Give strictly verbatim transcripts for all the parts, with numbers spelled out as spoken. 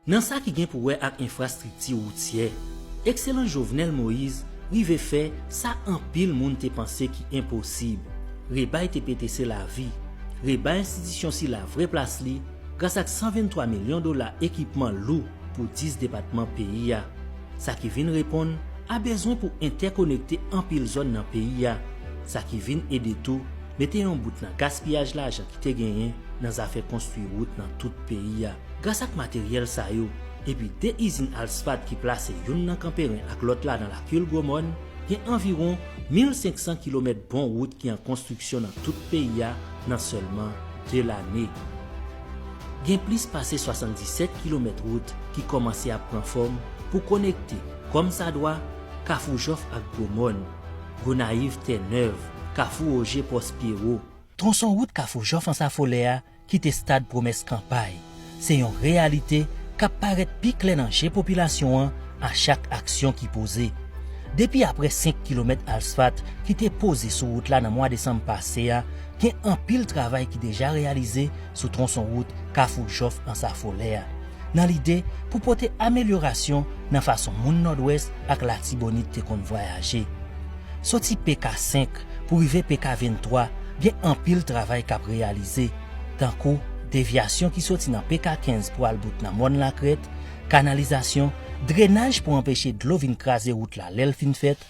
Nan sa ki gen pou wè ak enfrastrikti woutyè, ekselans Jovenel Moïse rive fè sa anpil moun te panse ki enposib. Rebay T P T C lavi, rebay enstitisyon sila vrè plas li gras ak san venntwa milyon dola ekipman lou pou dis depatman peyi a. Sa ki vin reponn a bezwen pou entèkonekte anpil zòn nan peyi a. Sa ki vin ede tou mete yon bout nan gaspiyaj lajan ki te genyen nan zafè konstwi wout nan tout peyi a. Gras ak materyèl sa yo, epi de izin asfalt ki plase youn nan Kanperen ak lòt la nan Lakil Gwomòn, gen anviwon mil senk san kilomèt bon wout ki an konstriksyon nan tout peyi a nan sèlman de lane. Gen plis pase swasanndisèt kilomèt wout ki kòmanse ap pran fòm pou konekte, kòmsadwa, Kafou Jòf ak Gwomòn, Gonayiv Tè Nèv, Kafou Oje Pòs Pyewo. Twonson wout Kafou Jòf Ansafolè a kite stad pwomès kanpay. Se yon reyalite k ap parèt pi klè nan je popilasyon an a chak aksyon ki poze. Depi apre senk kilomèt asfalt ki te poze sou wout la nan mwa desanm pase a, gen anpil travay ki deja reyalize sou twonson wout Kafou Jòf Ansafolè a, nan lide pou pote amelyorasyon nan fason moun Nòdwès ak Latibonit te konn vwayaje. Soti P K senk pou rive P K venntwa, gen anpil travay k ap reyalize, tankou devyasyon ki soti nan P K kenz pou al bout nan Mòn Lakrèt, kanalizasyon, drenaj pou anpeche dlo vin kraze wout la lè l fin fèt,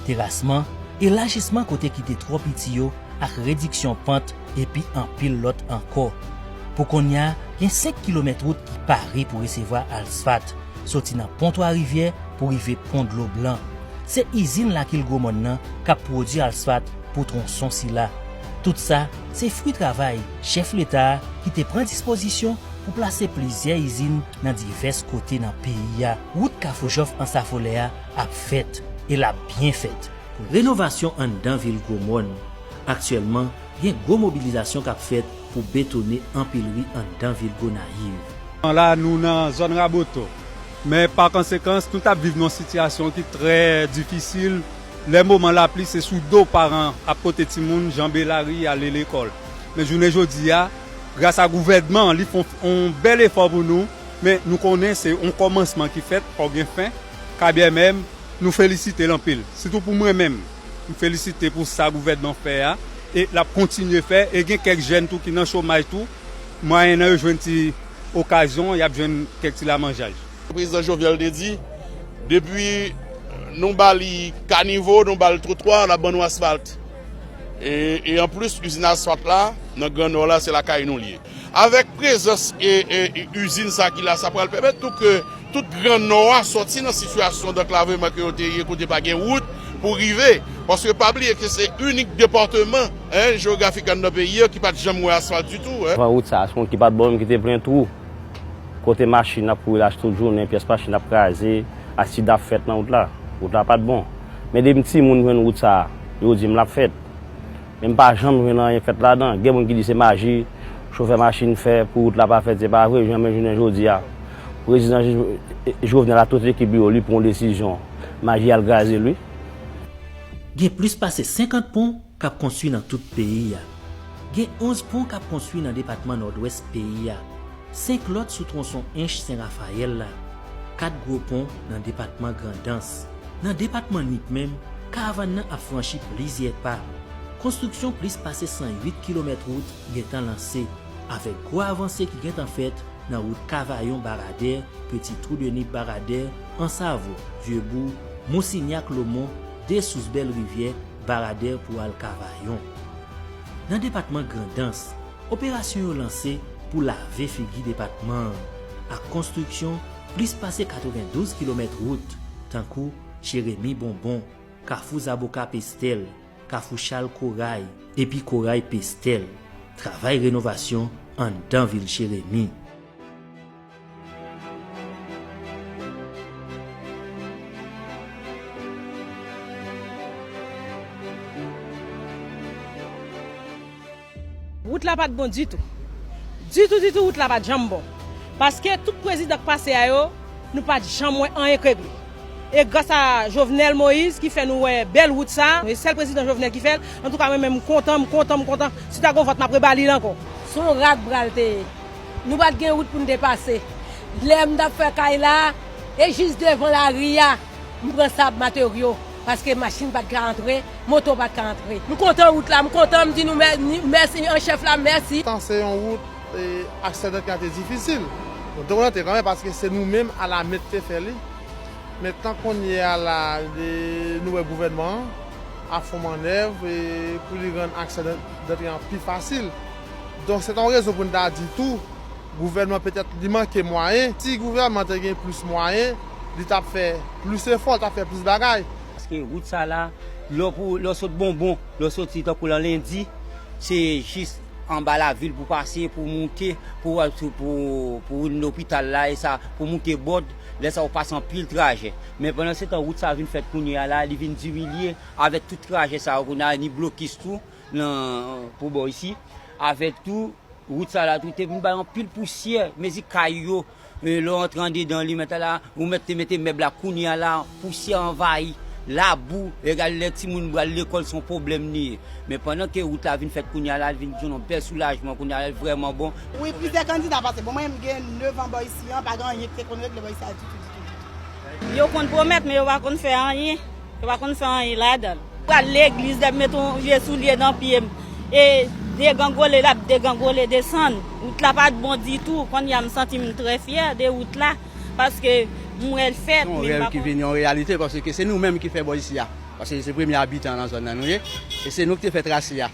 terasman, elajisman kote ki te twò piti yo ak rediksyon pant, epi anpil lòt ankò. Pou kounye a, gen senk kilomèt wout ki pare pou resevwa asfalt, soti nan Pon Twa Rivyè pou rive Pon Dlo Blan. Se izin Lakil Gwomòn nan k ap pwodui asfalt pou twonson sila. Tout sa, se fwi travay chèf Leta a ki te pran dispozisyon pou plase plizyè izin nan divès kote nan peyi a. Wout Kafou Jòf Ansafolè a ap fèt, e l ap byen fèt. Renovasyon anndan vil Gwomòn. Aktyèlman, gen gwo mobilizasyon k ap fèt pou betone anpil ri anndan vil Gonayiv. La, nou nan zòn Raboto. Men pa konsekans, nou t ap viv nan yon sitiyasyon ki trè difisil. Lè moman lapli, se sou do paran ap pote timoun, janbe lari, ale lekòl. Men jounen jodi a, gras a gouvènman, li fè yon, yon bèl efò pou nou. Men nou konnen se yon kòmansman ki fèt, fò gen fen. K B M M, nou felisite l anpil. Sitou pou mwen menm, m felisite pou sa gouvènman fè a, e l ap kontinye fè, e gen kèk jèn tou ki nan chomaj tou, mwayennan yo jwenn ti okazyon, y ap jwenn kèk ti lamanjay. Prezidan Jovenel te di, depi nou ba li kanivo, nou ba l twotwa, l ap ban nou asfalt. E, e anplis, izin asfalt la, nan Gran Nò la, se lakay nou l ye. Avèk prezans e, e, e izin sa ki la, sa pral pèmèt tou ke tout Gran Nò a sòti nan sitiyasyon danklavman ke yo te ye, kote pa gen wout pou rive. Paske pa bliye ke se inik depatman, en, jewografik anndan peyi a ki pa t janm wè asfalt ditou, en. Avan wout sa a, se yon wout ki pa t bon menm, ki te plen twou. Kote machin ap kouri lach tout jounen, pyès machin ap kraze, aksida ap fèt nan wout la. Wout la pa t bon. Men depi m timoun m jwenn wout sa a, yo di m l ap fèt. Men m pa janm jwenn anyen fèt ladan. Gen moun ki di se maji chofè machin fè pou wout la pa fèt, se pa vre, janmen jounen jodi a. Prezidan Jo-, Jovenel ak tout ekip li yo, li pran yon desizyon, maji al kraze l, wi. Gen plis pase senkant pon k ap konstwi nan tout peyi a. Gen onz pon k ap konstwi nan depatman Nòdwès peyi a. Senk lòt sou twonson Ench Sen Rafayèl la, kat gwo pon nan depatman Grandans. Nan depatman Nip menm, karavàn nan ap franchi plizyè pa. Konstriksyon plis pase san uit kilomèt wout gentan lanse, avèk gwo avanse ki gentan fèt nan wout Kavayon Baradè, Peti Twou de Nip Baradè, Ansavo, Vyebou, Mousinyak Lomon, Desous Bèl Rivyè, Baradè pou al Kavayon. Nan depatman Grandans, operasyon yo lanse pou lave figi depatman an, ak konstriksyon plis pase katrevendouz kilomèt wout, tankou Jeremi Bonbon, Kafou Zaboka Pestèl, Kafou Chal Koray, epi Koray Pestèl. Travay renovasyon anndan vil Jeremi. Wout la pa t bon ditou. Ditou, ditou, wout la pa t janm bon. Paske tout prezidan k pase a yo, nou pa t janm wè anyen k regle. E gras a Jovenel Moïse ki fè nou wè bèl wout sa a. E sèl prezidan Jovenel ki fè l. Antouka, mwen menm, m kontan, m kontan, m kontan. Si ta gon vòt, m ap rebali l ankò. Se yon rat bra l te ye. Nou pa t gen wout pou n te pase. Lè m t ap fè kay la, e jis devan lari a, m pran sab materyo, paske machin pa t ka antre, moto pa t ka antre. M kontan wout la, m kontan, m di nou mè-, ni-, mèsi an chèf la, mèsi. Tan se yon wout, e, aksè dantri a te difisil. Nou te kontan kanmenm paske se nou menm alamè ki te fè li. Men tan kounye a la, e, nou wè gouvènman an ap fè yon mannèv, e, pou li rann aksè dan-, dantri an pi fasil. Donk, se ta yon rezon pou n ta di tou, gouvènman petèt li manke mwayen. Si gouvènman te gen plis mwayen, li t ap fè plis efò, li t ap fè plis bagay. Paske wout sa la, lè w pou, lè w sot Bonbon, lè w soti tankou lan Lendi, se jis anba lavil pou pase, pou moute, pou, pou, pou lopital la, e sa, pou moute Bòd, lè sa w pase anpil trajè. Men pandan se tan, wout sa vin fèt kounye a la, li vin diminye, avèk tout trajè sa yo, kounye a, ni blokis tou, nan, pou bò isi, avèk tou, wout sa la tou te vin bay anpil pousyè, mezi kay yo, e, lè w antre andedan li, mèt la, ou mèt te mete mèb la, kounye a la, pousyè anvayi, labou, egal lè timoun pral lekòl, se yon pwoblèm li ye. Men pandan ke wout la vin fèt kounye a la, li vin jwenn yon bèl soulajman, kounye a la, li vrèman bon. Wi, plizyè kandida pase. Bon, mwen menm, m gen nèf an bò isi an, pa gen anyen ki te konn regle bò isi a ditou, ditou, ditou. Yo konn pwomèt, men yo pa konn fè anyen. Yo pa konn fè anyen ladan l. Pral legliz, lè m met yon vye soulye nan pye m, e degangole, l ap degangole desann. Wout la pa t bon ditou. Kounye a, m santi m trè fyè de wout la, paske m wè l fèt, men m pa konn. Se yon rèv ki vin yon reyalite, paske se nou menm ki fè bò isi a. Paske se premye abitan nan zòn nan nou ye. E se nou ki te fè trase a.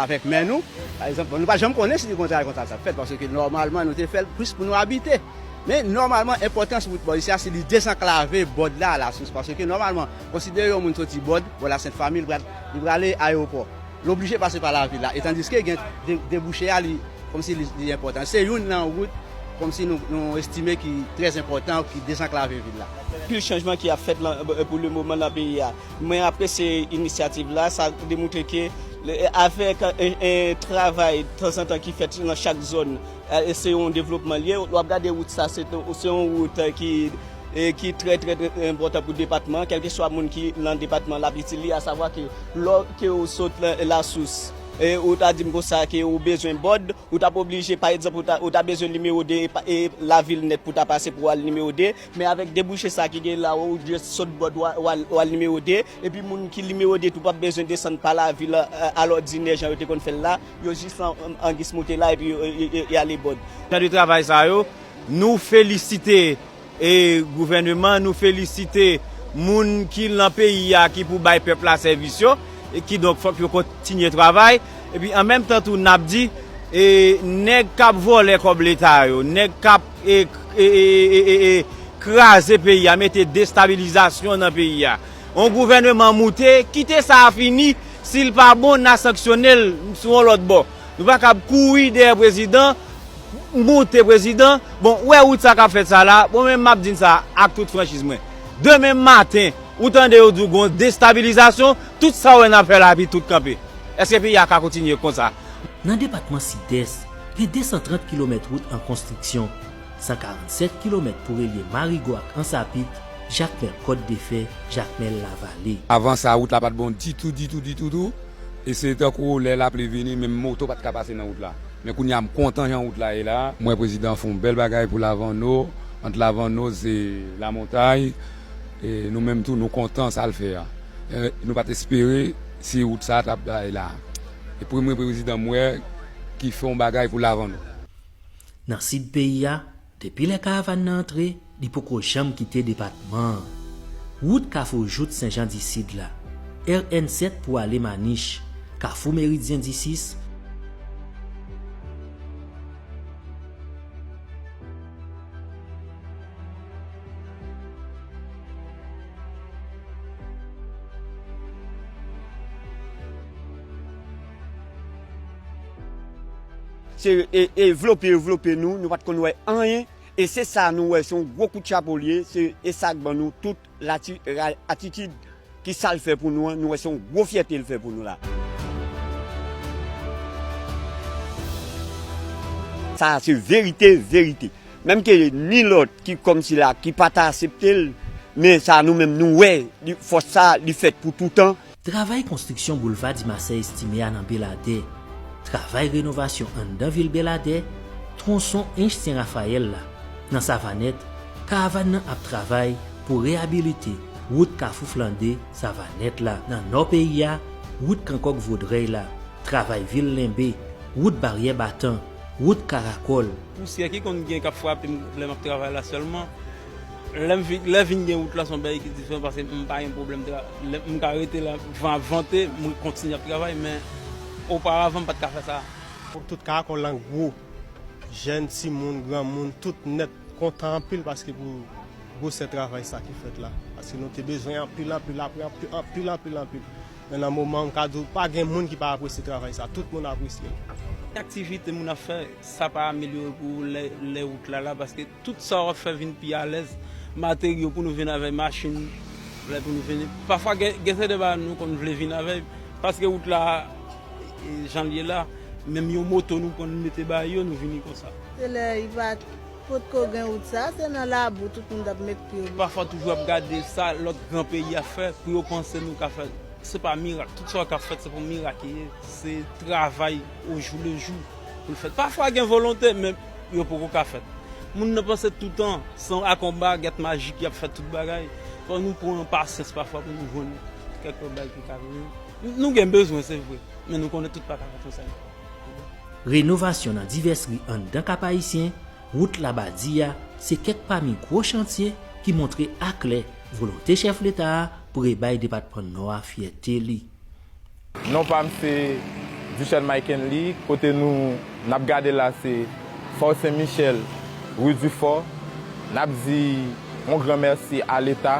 Avèk men nou, pa egzanp, nou pa janm konnen si li konsa, konsa sa fèt, paske nòmalman, nou te fè l plis pou nou abite. Men, nòmalman, enpòtans wout bò isi a, se li dezanklave Bòd la, Lasous, paske nòmalman, konsidere yon moun soti Bòd, bò Lasent Fami, li pral, li prale ayewopò. Li oblije pase pa lavil la, e tandiske gen de-, debouche a, li, kòmsi li, li enpòtan. Se youn nan wout, kòmsi nou, nou estime ki trè enpòtan, ki dezanklave vil la. Anpil chanjman ki ap fèt lan, pou le moman nan peyi a. Mwen apresye inisyativ la, sa demontre ke le, avèk, e, e, travay tanzantan ki fèt nan chak zòn, e, se yon devlopman l ye. W ap gade wout sa, se, se yon wout, e, ki, e, ki trè, trè, trè enpòtan pou depatman an. Kèlkeswa moun ki nan depatman an, l ap itil li, asavwa ke lè ke w sot la, Lasous, e, ou ta di m konsa ke ou bezwen Bòd, ou t ap oblije, pa egzanp, ou ta, ou ta bezwen nimewo de e pa, e lavil nèt pou ta pase pou w al nimewo de. Men avèk debouche sa ki gen la, ou jis sot Bòd, w a, w a, w al nimewo de. Epi moun ki nimewo de tou p ap bezwen desann pa lavil, a, alòdinè, jan yo te konn fè l la. Yo jis an, an, an gis moute la, epi yo, yo, yo, yo ale Bòd. Jan de travay sa yo, nou felisite, e, gouvèneman, nou felisite moun ki lan peyi a, ki pou bay pèp la sèvis yo, e kidonk fòk yo kontinye travay. Epi an menm tan tou, n ap di, e, nèg k ap vòlè kòb leta yo, nèg k ap, e, e, e, e, e, e, kraze peyi a, mete destabilizasyon nan peyi a. Yon gouvèneman moute, kite sa a fini, si l pa bon, n a sanksyone l sou yon lòt bò. Nou pa kab kouri dèyè prezidan, moute prezidan. Bon, ou wè wout sa k ap fèt sa la, bon, men m ap di n sa ak tout franchiz mwen. Demen maten, ou tande yo di w gon destabilizasyon, tout sa w wè n ap fè la, epi tout kanpe. Èske peyi a ka kontinye konsa? Nan depatman Sidès, gen de san trant kilomèt wout an konstriksyon, san karannsèt kilomèt pou relye Marigo ak Ansapit, Jakmèl Kòt de Fè, Jakmèl Lavale. Avan sa, wout la pa t bon ditou, ditou, ditou, tou. E se tankou lè lapli vini, menm moto pa t ka pase nan wout la. Men kounye a, m kontan jan wout la ye la. M wè prezidan fè yon bèl bagay pou Lavanno. Ant Lavanno, se Lamontay. E nou menm tou, nou kontan sa l fè a. E nou pa t espere si wout sa a t ap bay la. E premye prezidan m wè ki fè yon bagay pou Lavanno. Nan sid peyi a, depi lè karavàn nan antre, li poko janm kite depatman an. Wout Kafou Jout Senjan Disid la, R N sèt pou ale Manich, Kafou Meridyen Disis, Se, e, e, vlope yo vlope nou, nou pa t konn wè anyen. E se sa nou wè, se yon gwo kout chapo l ye, se, e sa k ban nou tout lati-, ra-, atitid ki sa l fè pou nou an, nou wè se yon gwo fyète l fè pou nou la. Sa a se verite, verite. Menm ke ni lòt ki kòmsi la, ki pa ta aksepte l, men sa nou menm nou wè, li, fòs sa a, li fèt pou toutan. Travay konstriksyon boulva Dimasè Estime a nan Beladè, travay renovasyon anndan vil Beladè, twonson Ench Sen Rafayèl la, Nan Savanèt, karavàn nan ap travay pou reyabilite wout Kafou Flande Savanèt la. Nan nò peyi a, wout Kankòk Vodrèy la, travay Vil Lenbe, wout Baryè Batan, wout Karakòl. Pousyè ki konn gen k ap frape m lè m ap travay la sèlman. Lè m vin, lè vin gen wout la, se yon bagay ki diferan paske m pa gen pwoblèm tra-, lè m ka rete la, van ap vante, m kontinye ap travay, men oparavan, m pa t ka fè sa. Tout Karakòl lan gwo. Jèn, timoun, granmoun, tout nèt kontan anpil paske pou gwosè travay sa ki fèt la. Paske nou te bezwen anpil, anpil, apre anpil, anpil, anpil, anpil. Men nan moman, m ka di w, pa gen moun ki pa apresye travay sa. Tout moun apresye l. Aktivite moun ap fè, sa pa amelyore pou lè, lè wout la la, paske tout sa w ap fè vin pi alèz. Materyo pou nou vin avè machin, lè pou nou vin. Pafwa, gen, gen sèten bagay nou konn vle vin avè, paske wout la, e, jan l ye la, menm yon moto nou konn mete ba yo, nou vini konsa. Se lè li pa t, potko gen wout sa, se nan labou tout moun t ap met pye yo. Pafwa toujou ap gade sa lòt gran peyi ap fè, pou yo panse nou ka fè. Se pa mirak. Tout sa k ap fèt, se pou mirak li ye. Se travay o jou le jou pou l fèt. Pafwa gen volonte, men yo poko ka fèt. Moun nan panse toutan, se ak yon bagèt majik y ap fè tout bagay. Fò nou pran pasyans pafwa pou nou jwenn kèk bagay ki ka vini. Nou gen bezwen, se vre, men nou konnen tout pa ka fèt yon sèl. Renovasyon nan divès ri anndan Kap Ayisyen, wout Labadi a, se kèk pami gwo chantye ki montre aklè volonte chèf Leta a pou rebay depatman Nò a fyète li. Non pa m se Duchel Mike Henley, kote nou n ap gade la se Fò Sen Michèl, ri Difò. N ap di yon gran mèsi a Leta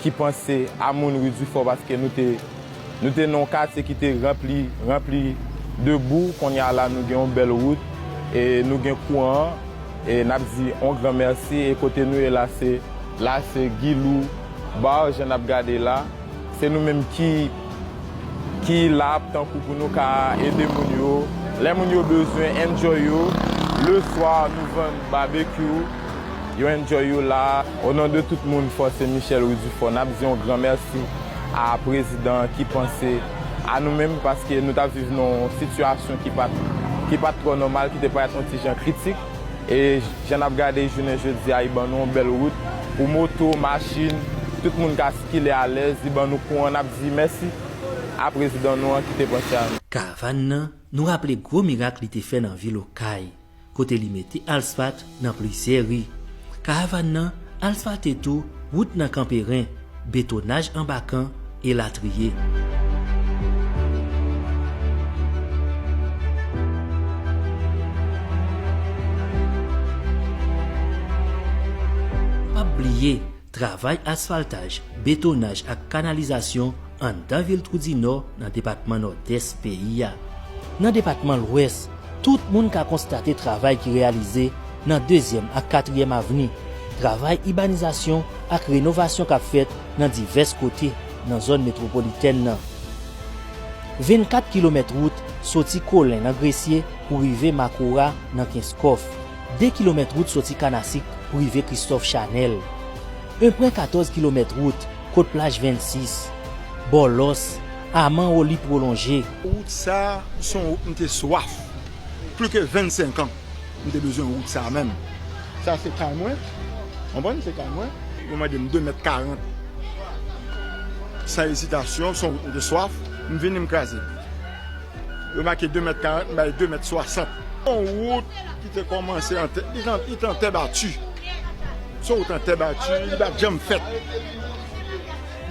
ki panse a moun ri Difò, paske nou te, nou te nan yon katye ki te ranpli, ranpli de bou. Kounye a la, nou gen yon bèl wout e nou gen kouran. E n ap di yon gran mèsi. E kote nou ye la, se, la, se Guilou Bar, jan n ap gade la. Se nou menm ki, ki la tankou pou nou ka ede moun yo. Lè moun yo bezwen enjoy yo, le swa nou vann babekyou, yo enjoy yo la. O non de tout moun Fò Sen Michèl, ri Difò, n ap di yon gran mèsi a prezidan ki panse a nou menm, paske nou t ap viv nan yon sitiyasyon ki pa t, ki pa t twò nòmal, ki te parèt yon ti jan kritik. E jan n ap gade jounen jodi a, li ban nou yon bèl wout pou moto, machin, tout moun ka sikile alèz, li ban nou kouran, n ap di mèsi a prezidan nou an ki te panse a nou. Karavàn nan, nou raple gwo mirak li te fè nan vil Okay, kote li mete asfalt nan plizyè ri. Karavàn nan asfalte tou wout nan Kanperen, betonaj anbakan, elatriye. P ap bliye, travay asfaltaj, betonaj ak kanalizasyon anndan vil Twou di Nò nan depatman Nòdès peyi a. Nan depatman Lwès, tout moun ka konstate travay ki reyalize nan Dezyèm ak Katriyèm Avni, travay ibanizasyon ak renovasyon k ap fèt nan divès kote nan zòn metwopolitèn nan. Vennkat kilomèt wout soti Kolen nan Gresye pou rive Makora nan Kenskòf. De kilomèt wout soti Kanasik pou rive Kristòf Chanèl. En pwen katòz kilomèt wout kot plaj vennsis, Bòlòs, Aman Oli pwolonje. Wout sa a, se yon wout m te swaf. Plis ke vennsenk an, m te bezwen wout sa a menm. Sa se kay mwen. Konprann? Se kay mwen. Yo mande m de mèt karant. San ezitasyon, se yon wout m te swaf. M vini, m kraze l. Yo make de mèt karant, m bay de mèt swasant. Yon wout ki te kòmanse an tè, li t an, li t an tè bati. Se yon wout an tè bati, li pa t janm fèt.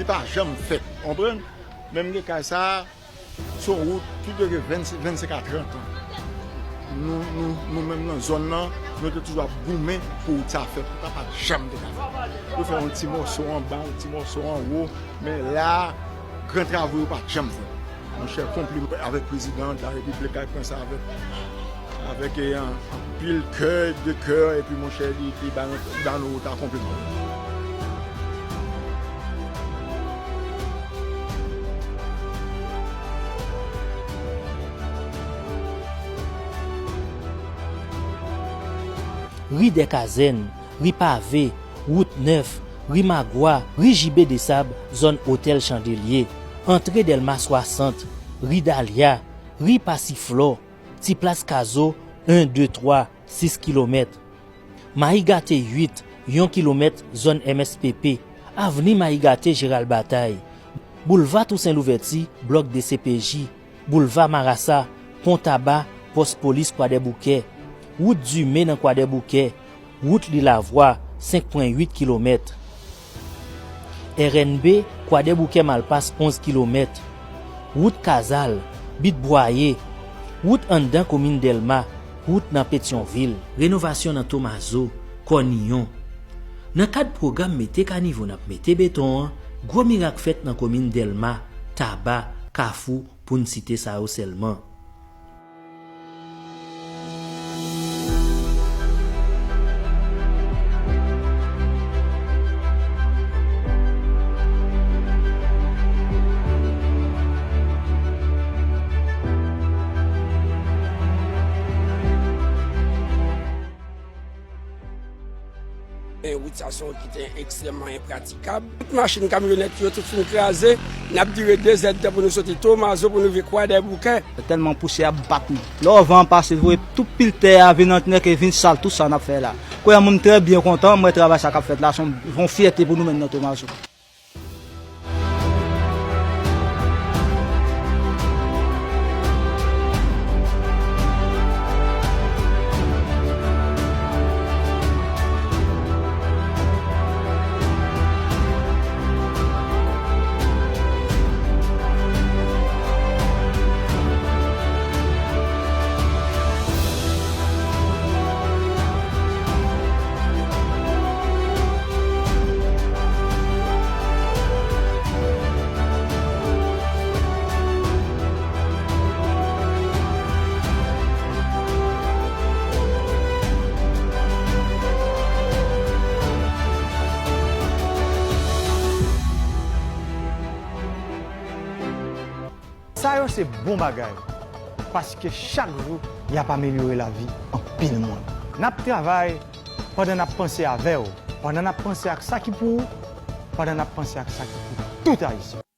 Li pa janm fèt, konprann? Menm gen kay sa a, se yon wout plis de vennsenk, vennsenk a trant an. Nou, nou, nou menm nan zòn nan, nou te toujou ap goumen pou wout sa fèt. Sa pa t janm te ka fèt. Yo fè yon ti mòso anba, yon ti mòso anwo, men la, gran travo yo pa t janm fèt. Monchè, konpliman avèk prezidan de la repiblik k ap pran sa avèk, avèk, eh, anpil kè, de kè, epi monchè, li, li ba nou, li ba nou wout la konpliman. Ri Dèkazèn, ri Pave, wout Nèf, ri Magwa, ri Jibe Desab, zòn Otèl Chandelye, antre Dèlma swasant, ri Dalya, ri Pasiflò, ti plas Kazo, en, de, twa, sis kilomèt. Mayi Gate uit, yon kilomèt zòn M S P P, avni Mayi Gate Jeral Batay, boulva Tousen Louvèti, blòk D C P J, boulva Marasa, pon Taba, pòs polis Kwadèboukè, wout Dime nan Kwadèboukè, wout Lilavwa, senk pwen uit kilomèt. R N B, Kwadèboukè Malpas, onz kilomèt. Wout Kazal, Bit Bwaye, wout anndan komin Dèlma, wout nan Petyonvil. Renovasyon nan Tomazo, Kòniyon. Nan kad pwogram mete kanivo n ap mete beton an, gwo mirak fèt nan komin Dèlma, Taba, Kafou, pou n site sa yo sèlman. Men wout sa se yon ki te ekstrèmman enpratikab. Tout machin kamyonèt yo tout fin kraze. N ap dire de zèdtan pou nou soti Tomazo pou nou rive Kwadèboukè. Tèlman pousyè ap bat nou. Lè w van an pase, l voye tout pil tè a vin antre nan ke vin sal tout sa n ap fè la. Kounye a moun trè byen kontan, m wè travay sa k ap fèt la, se yon, yon fyète pou nou menm nan Tomazo. Sa yo se bon bagay, paske chak jou y ap amelyore lavi anpil moun. N ap travay pandan n ap panse avè w, pandan n ap panse ak sa ki pou ou, pandan n ap panse ak sa ki pou tout Ayisyen.